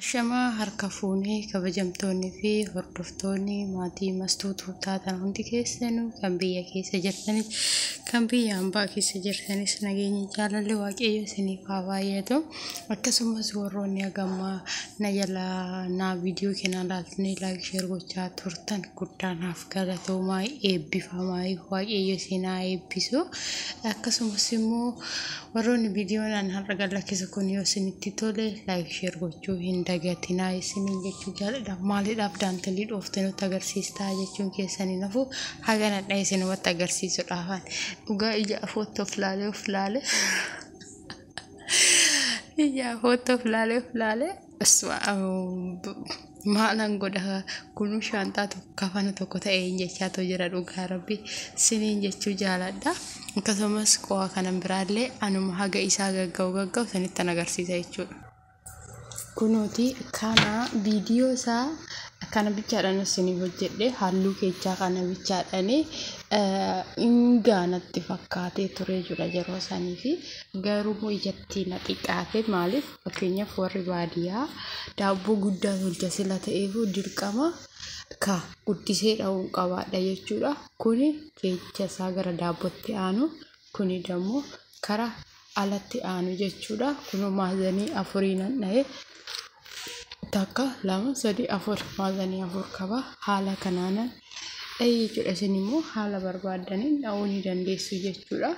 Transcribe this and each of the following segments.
Ashamaa harka fuunee kabajamtoonnii fi hordoftoonni maatii Mastuu taatan hundi keessanuu, kan biyya keessa jirtanis kan biyya hambaa keessa jirtanis, nageenya jaalalli Waaqayyo isiniif haa baay'atu. Akkasumas warroonni hagammaa na jalaa naa viidiyoo kana ilaaltanii like, share gochaa turtan, guddaa naaf galatoomaa, eebbifamaa, Waaqayyo isin haa eebbisu. Akkasumas immoo warroonni viidiyoon an har'a gad lakkisu kun yoo isinitti tole, like, share gochuu hin dagatinaa isiniin jechuu jaaladha. Maaliidhaaf daantilii dhooftee nutti agarsiistaa jechuun keessanii nafu, haga nadha isinumatti agarsiisuudhaafan dhugaa ija afootti of laalee of laalee, ija afootti of laalee of laalee, maalan godha, kunuu shaanxaa tokko kafana tokko ta'ee jechaatu jira, dhugaa Rabbi siniin jechuu jaaladha. Akkasumas qo'aa kanan biraallee anuma haga isaa gagga'u gagga'u sanittan agarsiisa jechuudha. Kunooti kana viidiyoo isaa kana bichaadhaan isiniif hojjedhe, halluu keechaa kana bichaadhaan hingaanatti fakkaatee ture jira yeroo sanii fi garuu ijatti na xiqqaate. Maaliif, fakkeenyaaf warri baadiyyaa daabboo guddaa tolcha sila ta'eef, dirqama ka guddisee dha'uun qabaadha jechuudha. Kuni keecha isaa gara daabbootti aanu, kuni dammoo kara alatti aanu jechuudha. Kunoo maazanii afurii nan dha'e, takka, lama, sadi, afur, maazanii afur qaba. Haala kanaanan dha'e jechuudha. Isin immoo haala barbaaddaniin dha'uu ni dandeessu jechuudha.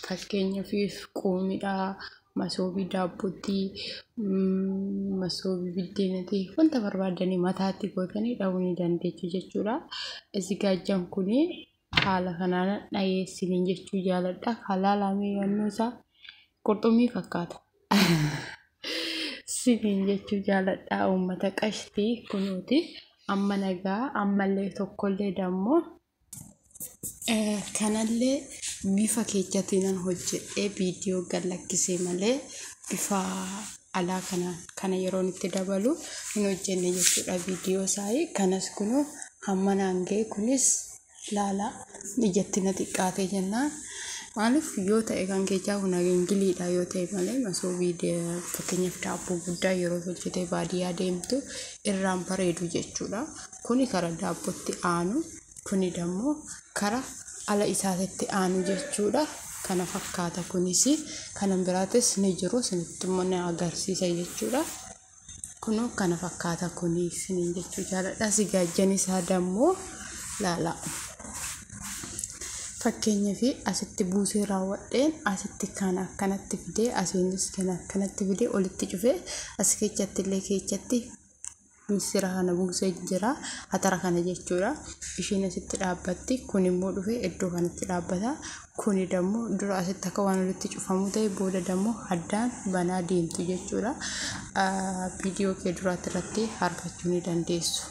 Fakkeenyaaf quumiidhaa, masoobii daabbootti, masoobii biddeenatii, wanta barbaaddanii mataatti gootanii dha'uu ni dandeessu jechuudha. Gaajjan kuni haala kanaan dha'ee isiniin jechuu jaaladha. Halaalamee yannoo isaa qurxummii fakkaata. Isiniin jechuu jaaladha, uummata qashtii. Kunuuti amma nagaa ammallee tokkollee dammoo kanallee bifa keechaatiin hojjedhee viidiyoo gad lakkisee malee, bifa alaa kana yeroon itti dabalu hin hojjenne jechuudha viidiyoo isaa. Kanas kunoo hamma naan ga'e. Kunis laala, ijatti na xiqqaate jennaan. Maaliif yoo ta'e, kan keechaa kun gingiliidha yoo ta'e malee, masoobii fakkeenyaaf daabboo guddaa yeroo hojjetee baadiyyaa deemtu irraan bareedu jechuudha. Kuni kara daabbootti aanu, kuni dammoo kara ala isaatitti aanu jechuudha. Kana fakkaata kunis. Kanan biraatis ni jiru, isinitti immoo ni agarsiisa jechuudha. Kunoo kana fakkaata kuni isiniin jechuu jaaladha. Sigaajjan isaa dammoo laala. Fakkeenyaaf asitti buusee raawwadheen, asitti kan akkanatti fidee, asiinis kan akkanatti fidee olitti cufee, as keessatti illee keessatti misira kana buusee jira, atara kana jechuudha. Ishiin asitti dhaabbatti, kun immoo dhufee iddoo kanatti dhaabbata. Kuni dammoo dura asitti akka waan olitti cufamu ta'e, booda dammoo addaan banaa deemtu jechuudha. Viidiyoo kee duraatti irratti argachuu ni dandeessu.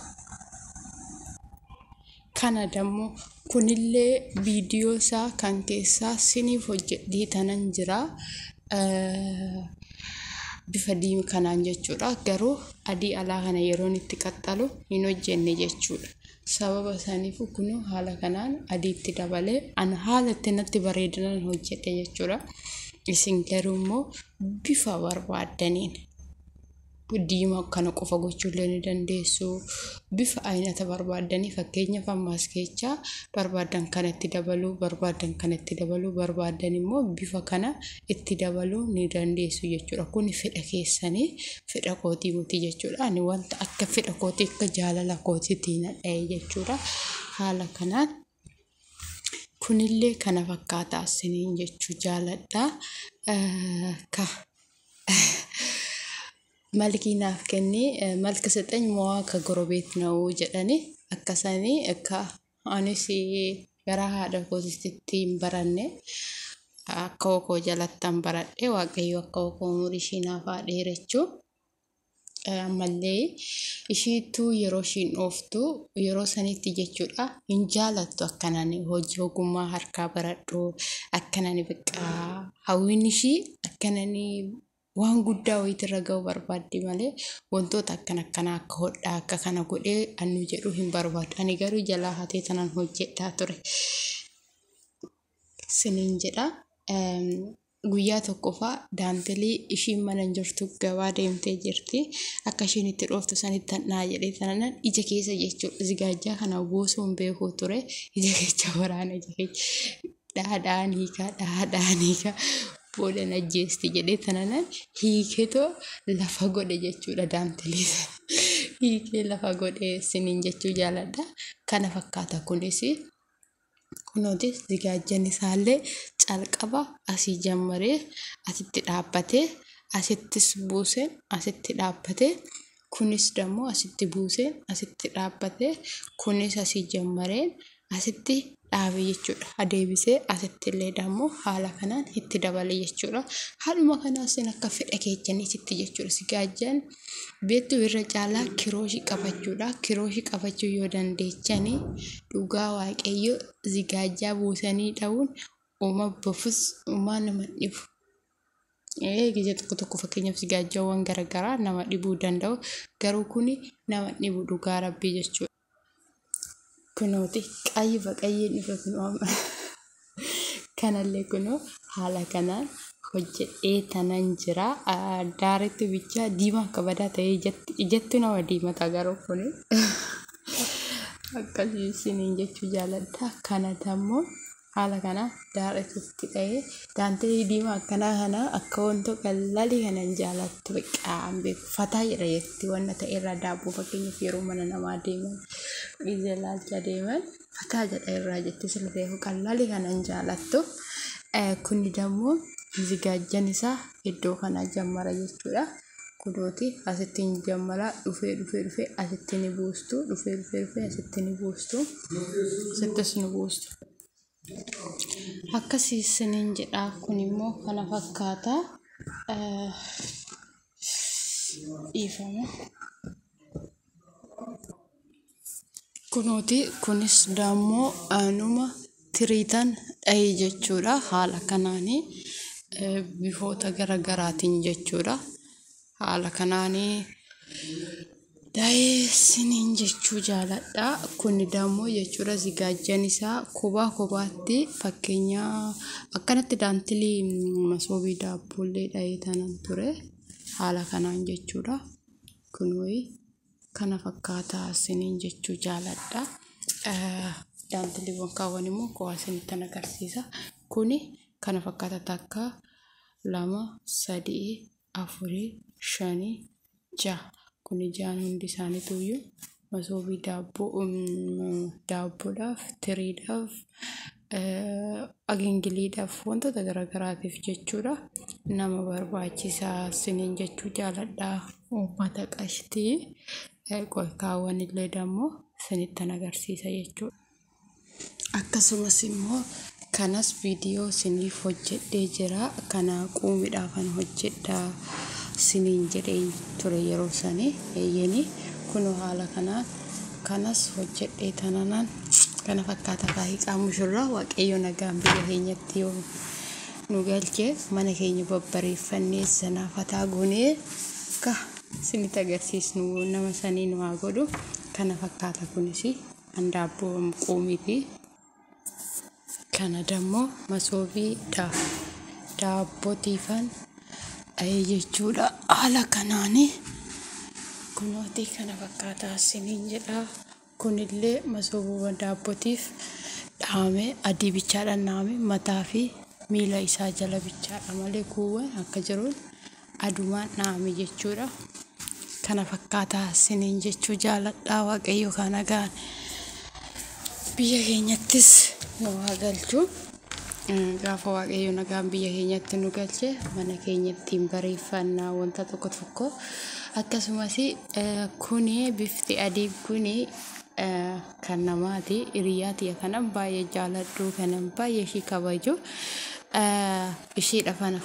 Kana dammoo kunillee viidiyoo isaa kan keessaa siniif hojjedhee tanan jira. Bifa diimaa kanaan jechuudha. Garuu adii alaa kana yeroon itti qaxxalu hin hojjenne jechuudha. Sababa saniif kunoo haala kanaan adiitti dabalee an haala itti natti bareedinan hojjedhe jechuudha. Isin garuu immoo bifa barbaaddaniin diimaa kana qofa gochuullee ni dandeessu. Bifa aynata barbaaddanii, fakkeenyaaf ammaas keechaa barbaaddan kanatti dabaluu barbaaddan, kanatti dabaluu barbaaddan immoo bifa kana itti dabaluu ni dandeessu jechuudha. Kuni fedha keessanii, fedha kootii miti jechuudha. Ani wanta akka fedha kootii, akka jaalala kootiitti na dha'e jechuudha. Haala kanaan kunillee kana fakkaataa isiniin jechuu jaaladha. Ka malkii naaf kennee መልክ ስጠኝ ሞዋ ከጎረቤት ነው jedhani, akkasanii akka anis gara haadha kootitti hin baranne, akka koo jalattan baradhe. Waaqayyo akka koo umurii ishii naaf haa dheerachuu. Ammallee ishiitu yeroo ishiin dhooftu yeroo sanitti jechuudha, hin jaalattu akkanaan hojii ogummaa harkaa baradhu akkanaan. Bakka hawwiin ishii akkanaan waan guddaa wayiitirra ga'uu barbaaddi malee, wantoota akkana akkanaa akka hodhaa akka kana godhee annu jedhu hin barbaadu. Ani garuu jalaa hatee tanan hojjedhaa ture. Siniin jedha. Guyyaa tokko fa'aa daantelii ishiin mana hin jirtu gabaa deemtee jirti. Akka ishiin itti dhooftu sanitti naa jedhee taanaan ija keessa jechuudha. Zigaajjaa kana buusuu hin beeku ture. Ija keessa waraana ija keessa dhaadhaan hiikaa dhaadhaan hiikaa booda na ajjeesti jedhee taanaan hiiketoo lafa godhe jechuudha daantelii sana. Hiikee lafa godhe siniin jechuu jaaladha. Kana fakkaata kunis. Kunooti zigaajjan isaallee calqaba asii jammaree asitti dhaabbatee asittis buuseen asitti dhaabbatee kunis dammoo asitti buuseen asitti dhaabbatee kunis asii jammareen asitti dhaabe jechuudha. Adeebisee asitti illee dammoo haala kanaan itti dabale jechuudha. Haaluma kanaan isin akka fedha keessanitti jechuudha. Zigaajjan beektu irra caalaa kirooshii qabachuudha. Kirooshii qabachuu yoo dandeechanii dhugaa waaqayyo zigaajjaa buusanii dha'uun uuma bofus uumaa nama dhibu. Gija tokko tokko fakkeenyaaf zigaajjaawwan garaagaraa nama dhibuu danda'u. Garuu kuni nama dhibu dhugaa rabbii jechuudha. Kunooti qayyi baqayyeen dhufe kunoo amma kanallee kunoo haala kanaan hojjedhee tanan jira. Daaretti bichaa diimaa akka badaa ta'ee ijatti nama diimata garuu kuni akkasii isiniin jechuu jaaladha. Kanata immoo haala kanaan daaretti dhahee daanteelii diimaa akkanaa kana akka wanta qallalii kana hin jaalattu beekaa beeku fataa jedha jetti wanna ta'e irraa daabboo fakkeenyaaf yeroo mana namaa deeman ija ilaalcha deeman fataa jedha irraa jetti sila ta'e qallalii kana hin jaalattu. Kuni dammoo zigaajjan isaa iddoo kanaa jammara jechuudha. Kunooti asitti hin jammara dhufee dhufee dhufee asitti ni buustu dhufee dhufee dhufee asitti ni buustu asittis ni buustu. Akkasii isiniin jedha kun immoo kana fakkaata. Dhiifama. Kunooti kunis dammoo numa tiriitan dhahee jechuudha. Haala kanaanii bifoota garaagaraatiin jechuudha. Haala kanaanii dhahee isiniin jechuu jaaladha. Kuni dammoo jechuudha zigaajjan isaa kophaa kophaatti fakkeenya akkanatti daantilii masoobii daabboollee dhahee tanan ture. Haala kanaan jechuudha. Kun wayi kana fakkaata isiniin jechuu jaaladha. Daantiliiwwan kaawwan immoo kophaa isinittan agarsiisa. Kuni kana fakkaata takka 2 3 4 5 6 kuni ja'an hundi isaaniitu iyyuu masoobii daabboo daabboodhaaf tiriidhaaf agingiliidhaaf wantoota garaagaraatiif jechuudha. Nama barbaachisaa isiniin jechuu jaaladha. Uummata qashtii kaawwan illee dammoo isinittan agarsiisa jechuudha. Akkasumas immoo kanas viidiyoo isiniif hojjedhee jira. Kana quumiidhaafan hojjedha isiniin jedhee ture yeroo sanii eeyyanii kunoo haala kanaan kanas hojjedhee tananaan kana fakkaata faayiqaa mushurraa waaqayyo nagaan biyya keenyatti yoo nu galchee mana keenya babbareeffannee sanaa fataa goonee akka isinitti agarsiisnu nama sanii nu haa godhu. Kana fakkaata kunis kan daabboo quumiiti. Kana dammoo masoobii daabbootiifan dhahee jechuudha. Haala kanaanii kunooti kana fakkaataa isiniin jedha. Kunillee masoobiiwwan daabbootiif dhahamee adii bichaadhaan dhahame mataa fi miila isaa jala bichaadha malee kuuwwan akka jiruun adumaan dhahame jechuudha. Kana fakkaataa isiniin jechuu jaaladha. Waaqayyo kana gaan biyya keenyattis nu haa galchu. Gaafa waaqayyo nagaan biyya keenyatti nu galche mana keenyatti bareeffannaa wanta tokko tokko. Akkasumas kuni bifti adii kuni kan namaati. Hiriyaa tiyya kanan baay'ee jaaladhu kanan baay'ee ishii kabaju ishiidha kana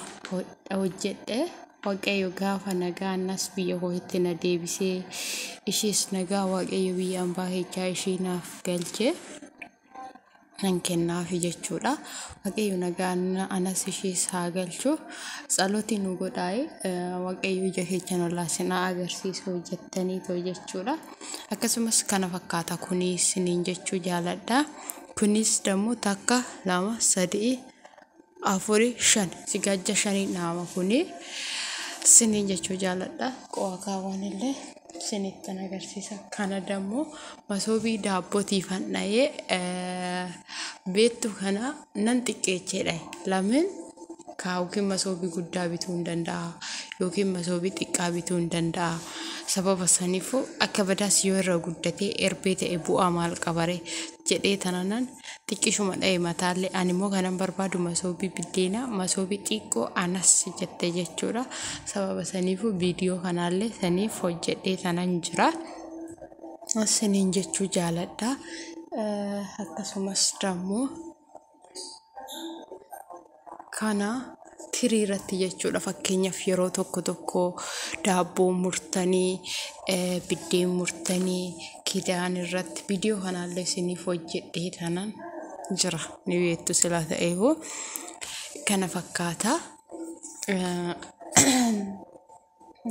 hojjedhe. Waaqayyo gaafa nagaa nas biyya kootti na deebisee ishiis nagaa waaqayyo biyya ambaa keessaa ishii naaf galche nan kennaafi jechuudha. Waaqayyo nagaa anas ishiis haa galchu. Tsalooti nu godhaa'e waaqayyo ija keenya ollaa sinaa agarsiisu jettaniitoo jechuudha. Akkasumas kana fakkaata kunis isiniin jechuu jaaladha. Kunis dammoo takka 2 3 4 5 sigaajja 5 nama kuni siniin jechuu jaaladha. Qo'akaawwan illee sinittan agarsiisa. Kana dammoo masoobii daabbootiifan dha'ee beektu kana nan xiqqeechee dhahe. Lameen yookiin masoobii guddaa bituu hin danda'a yookiin masoobii xiqqaa bituu hin danda'a. Sababa saniifuu akka badaas yoo irra guddatee erbee ta'e bu'aa maal qabare jedhee tananan xiqqishuma dha'e mataallee. Ani immoo kanan barbaadu masoobii biddeenaa masoobii xiqqoo anas jette jechuudha. Sababa saniifuu viidiyoo kanaallee saniif hojjedhee tanan jira. Siniin jechuu jaaladha. Akkasumas dammoo kana tirii irratti jechuudha. Fakkeenyaaf yeroo tokko tokko daabboo murtanii, biddeen murtanii kidaan irratti viidiyoo kanaallee isiniif hojjedhee tanan jira. Ni beektu sila ta'eefu kana fakkaata.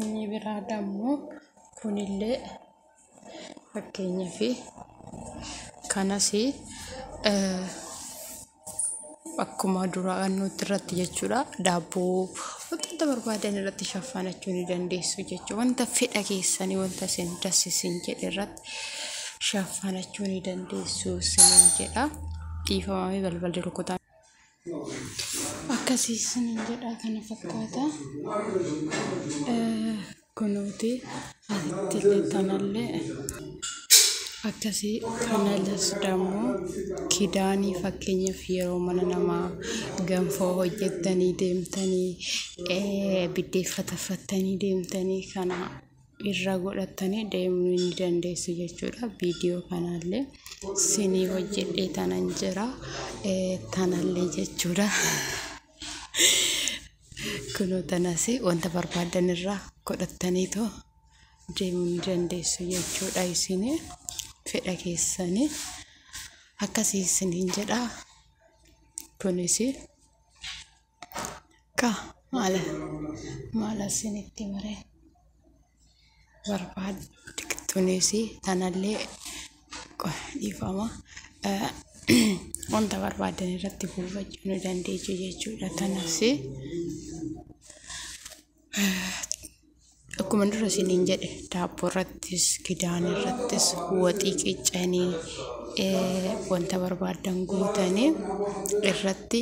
Inni biraa dammoo kunillee fakkeenyaaf kanas akkuma duraa nuti irratti jechuudha. Daabboo wantoota barbaadan irratti shaffanachuu ni dandeessu jechuudha. Wanta fedha keessanii wanta isin dassisin jedhe irratti shaffanachuu ni dandeessu isiniin jedha. Dhiifamamee balballi rukutaa. Akkasii isiniin jedha kana fakkaata. Kunuuti asitti illee tanallee akkasii kanas dammoo kidaanii fakkeenyaaf yeroo mana namaa ganfoo hojjettanii deemtanii biddeen fataffattanii deemtanii kana irra godhattanii deemuu ni dandeessu jechuudha. Viidiyoo kanallee sinii hojjedhee tanan jira tanallee jechuudha. Kunoo tanas wanta barbaadan irraa godhattaniitoo deemuu ni dandeessu jechuudha isin fedha keessanii akkasii isiniin jedha. Kunis ka maala maala isinitti maree barbaadtunis tanallee dhiifama wanta barbaadan irratti buufachuu ni dandeessu jechuudha. Tanas akkuma dura isiniin jedhe daabboo irrattis kidaan irrattis waxii qiccanii wanta barbaadan guutanii irratti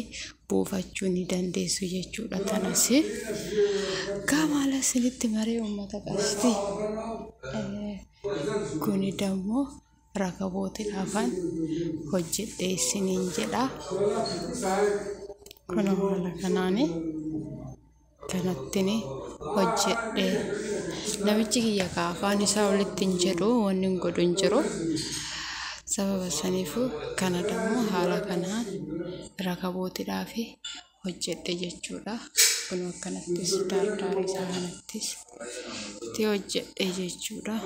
buufachuu ni dandeessu jechuudha. Tanas maala isinitti maree uummata qasti. Kuni dammoo rakabootiidhaafan hojjedhe isiniin jedha. Kun haala kanaani kanattiin hojjedhe. Namichi kiyya ka afaan isaa olitti hin jedhu wanni hin godhu hin jiru. Sababa saniifuu kana dammoo haala kanaan rakabootiidhaaf hojjedhe jechuudha. Kun akkanattis daardaara isaa kanattis itti hojjedhe jechuudha.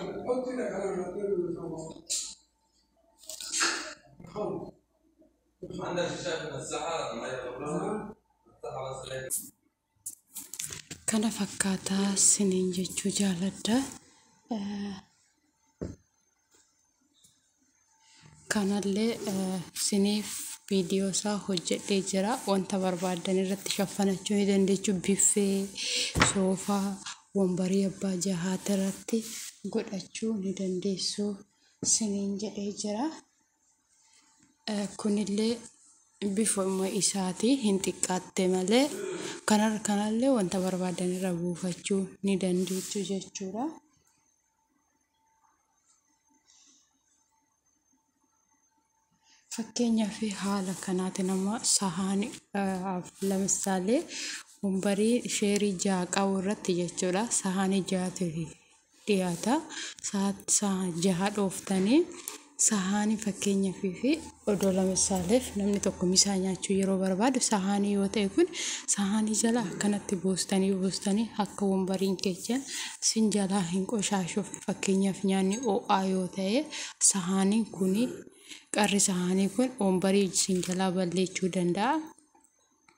Kana fakkaataa isiniin jechuu jaaladha. Kanallee isiniif viidiyoo isaa hojjedhee jira. Wanta barbaadan irratti shaffanachuu ni dandeessu. Biffee, soofaa, wambarii abbaa jahaata irratti godhachuu ni dandeessu isiniin jedhee jira. Kunillee bifuma isaati hin xiqqaatte malee kanallee wanta barbaadan irra buufachuu ni dandeessu jechuudha. Fakkeenyaaf haala kanaatiin amma sahaanii ለምሳሌ wambarii sheerii 6 qabu irratti jechuudha. Sahaanii 6tu dhiyaata. 6 dhooftanii sahaanii fakkeenyaaf fi odoo ለምሳሌፍ namni tokko misaa nyaachuu yeroo barbaadu sahaanii yoo ta'e kun sahaanii jala akkanatti buustanii buustanii akka wambariin keessa sin jalaa hin qoshaashuuf fakkeenyaaf nyaanni ho'aa yoo ta'e sahaaniin kun qarri sahaanii kun wambarii sin jalaa balleessuu danda'a.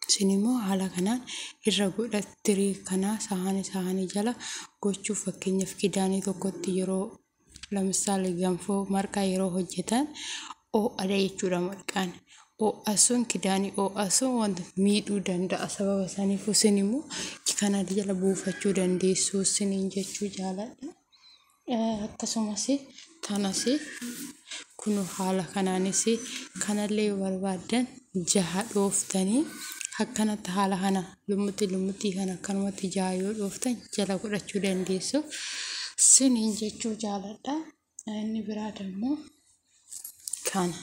Isin immoo haala kanaan irra godhattirii kana sahaanii jala gochuuf fakkeenyaaf kidaanii tokkotti yeroo ለምሳሌ ገንፎ marqaa yeroo hojjetan ho'aadha jechuudha marqaan. Ho'a sun, kidaanii ho'a sun wanta miidhuu danda'a. Sababa saniif isin immoo kana jala buufachuu dandeessu isiniin jechuu jaaladha. Akkasumas tanas kun haala kanaanis kanallee yoo barbaaddan jaha dhooftanii akkanatti haala kana lummuxii lummuxii kana akkanumatti jaha yoo dhooftan jala godhachuu dandeessu isiniin jechuu jaaladha. Inni biraa immoo kana.